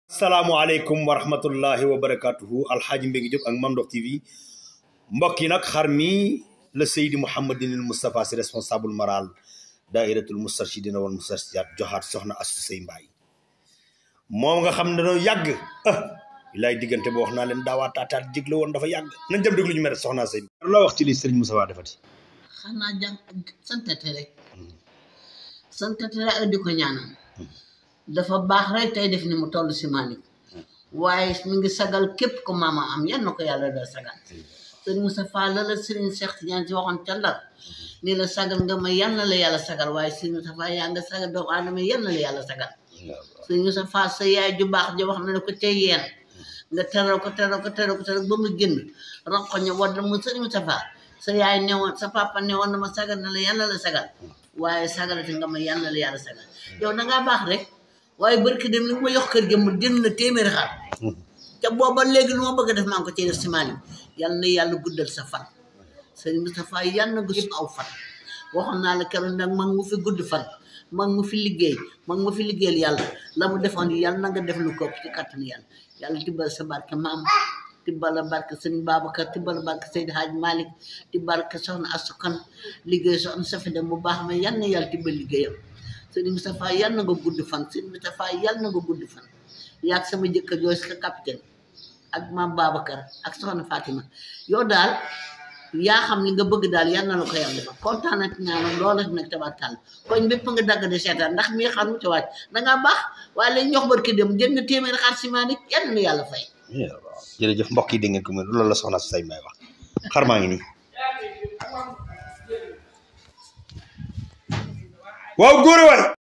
Assalamualaikum warahmatullahi wabarakatuh. Alhaji Mbengue Diop ak Mame Ndokh TV mbokk yi nag xar mi le Seydi Mouhamadinil Moustapha si responsable moral dairatul Moustarchidina wal Moustarchidaat joxaat soxna Astou Seye Mbaye moom nga xam ne dañoo yàgg lay diggante bo wax naa leen daawaataataat jigle woon dafa yàgg nañ dem déglu ñu mere soxna Seye la wax ci li Serigne Moustapha defati xanaa jàng santate rek santate rek di ko ñaanal dafa baax rek tey def ni mu toll si Malick waaye mi ngi sagal képp ko maama am yan na ko yàlla da sagal Serigne Moustapha la Serigne Cheikh Tidiane si waxoon ca Ndar ni la sagal nga ma yan na la yàlla sagal waaye Serigne Moustapha yaa nga sagal doomu aadama yan na la yàlla sagal Serigne Moustapha sa yaay ju baax ja wax na ne ko ca yeen nga teral ko ba mu génn rankoño wadd mu Serigne Moustapha sa yaay newoon sa papa newoon na ma sagal na la yàlla la sagal waaye sagalati nga ma yàlla la yàlla sagal yow da ngaa baax rek waaye barki dem li ma yox kër gi mu jënd na téeméeri xar te booba léegi lu ma bëgg a def maa ngi ko cee def si Malick yal na yàlla guddal sa fan Serigne Moustapha yal na gis aw fan waxoon naa la keroog nag mag mu fi gudd fan mag mu fi liggéey mag mu fi liggéeyal yàlla la mu defoon yàlla na nga def lu ko ci kàttanu yàlla tibbal sa barke maam tibbal barke Serigne Babacar tibbal barke Seydi Hadj Malick ti barke soxna Astou Kane liggéey soxna Safi dem bu baax ma yal na yàlla tibbal liggéeyam Serigne Moustapha yal na nga gudd fan Serigne Moustapha yal na nga gudd fan yaag sama jëkkër jooy sa capitaine ak maam Babacar ak soxna Fatima yow daal yaa xam li nga bëgg daal yal na la ko yàlla defal kontaan ak ñaanal loola nag tabarkàlla koñ bépp nga dagg de seetaan ndax mii xar mu ci wàcc dangaa baax waaye lañ ñox barki dem jënd na téeméeri xar si Malick yal na yàlla fay jërëjëf mbokk yi dégg ngeen ko mu loolu la soxna Astou Seye Mbaye wax xar maa ngi nii waaw góor waay